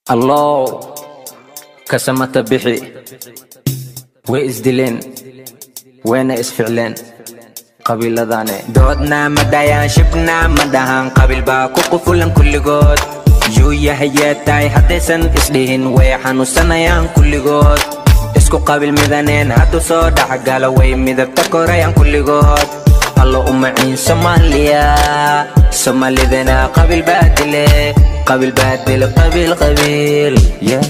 Allow kasamata bixi. Way isdileen, wayna isficleen qabiiladane. Doodna ma dhayaan, shibna ma dhahan, qabiil baa ku qufulan kulligood. Yuu yahayee tahay haddaysan isdhihin, way xanuunsanayaan kulligood. Isku qabiil midaneen hadduu soo dhexgalo, way midabta korayaan kulligood. Allo u maciin Soomaaliya, Soomaalidana qabiil baa dile, qabiil baa dile, qabiil qabiil, yeah.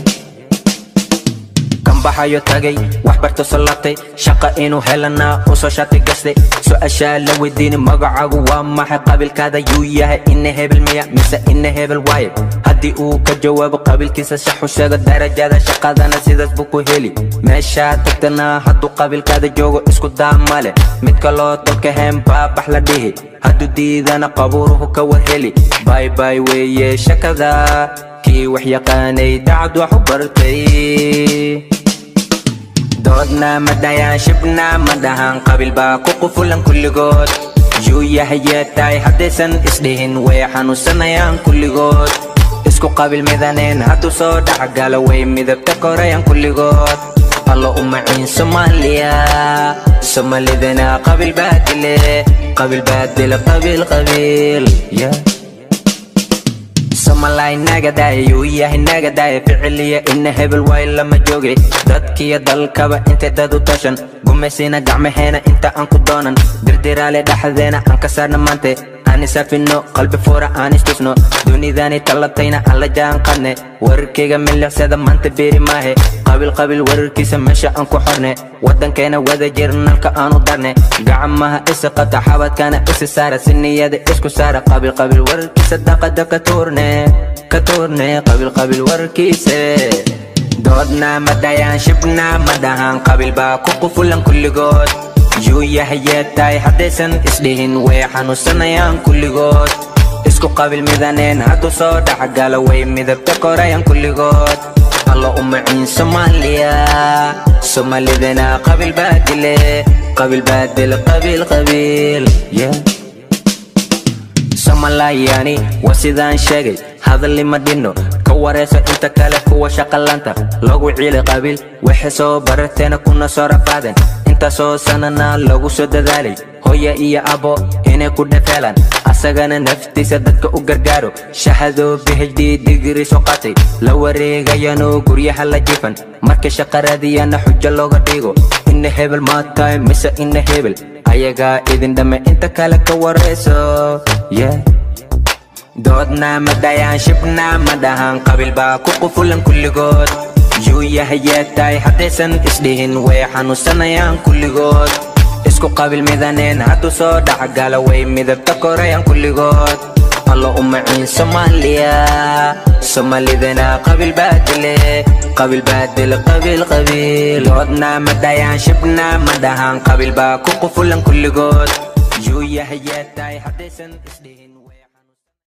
Kan baxayo tagay wax barto, soo laabtay, shaqa inuu helana u soo shati gastay. Su-aashaa la weydiini: magacaagu waa maxay? Qabiilkaada yuu yahay? Ina hebel miya mise ina hebel waaye? Haddii uu ka jawaabo, qabiilkiisa saxu sheego, darajada shaqadana sidaas buu ku heli. Meeshaa tagtana hadduu qabiilkaada joogo, isku daa male. Mid kaloo dalka heen baa bax la dhihi, hadduu diidana qabuuruhu ka warheli. Bay bay weeye shakada kii wax yaqaanay, dacad wax u bartay. Doodna ma dhayaan, shibna ma dhahan, qabiil baa ku qufulan kulligood. Yuu yahayee tahay haddaysan isdhihin, way xanuunsanayaan kulligood. Isku qabiil midaneen hadduu soo dhexgalo, way midabta korayaan kulligood. Allo u maciin Soomaaliya, Soomaalidana qabiil baa dile, qabiil baa dile, qabiil qabiil, yeah. Somalay nagadaay, yuu yahay nagadaay, ficiliya ina hebel waay lama joogay. Dadkiyo dalkaba intay dad u tashan, gumaysina gacmaheena inta aan ku doonan, dirdiraale dhexdeena aan ka saarna maante. Aan isafino, qalbi fuura aan istusno, dunidani tallatayna aan la jaan qadne. Wararkayga milicsada maanta beeri maahe, qabiil qabiil wararkiisa meesha aan ku xorne. Wadankeena wada jir nalka aanu darne, gacmaha isa qata, xabadkana isa saara, si niyada isku saara. Qabiil qabiil wararkiisa daqada ka tuurne, ka tuurne qabiil qabiil wararkiisa. Doodna ma dhayaan, shibna ma dhahan, qabiil baa ku qufulan kulligood. Yuu yahayee tahay haddaysan isdhihin, way xanuunsanayaan kulligood. Isku qabiil midaneen hadduu soo dhexgalo, way midabta korayaan kulligood. Allo u maciin Soomaaliya, Soomaalidana qabiil baa dile, qabiil baa dile, qabiil qabiil, yeah. Somalayani waa sidaan sheegay, hadalli ma dhinno. Ka wareyso inta kale, kuwa shaqalanta lagu ciilay qabiil, waxay soo barateena kuna soo rafaadeen, intaasoo sanana lagu soo dadaalay hooya iyo abo inay ku dhafeelaan, asagana naftiisa dadka u gargaaro. Shahado PhD digri soo qaatay la wareegayano, guryaha la jifan, markay shaqa raadiyana xujo looga dhigo ina hebel maa tahay mise ina hebel. Ayagaa idin dhamme, inta kale ka wareyso, yeah. Doodna ma dhayaan, shibna ma dhahan, qabiil baa ku qufulan kulligood. Yuu yahayee tahay haddaysan isdhihin, way xanuunsanayaan kulligood. Isku qabiil midaneen hadduu soo dhexgalo, way midabta korayaan kulligood. Allo u maciin Soomaaliya, Soomaalidana qabiil baa dile, qabiil baa dile, qabiil qabiil. Doodna ma dhayaan, shibna ma dhahan, qabiil baa ku qufulan kulligood. Yuu yahayee tahay haddaysan isdhihin.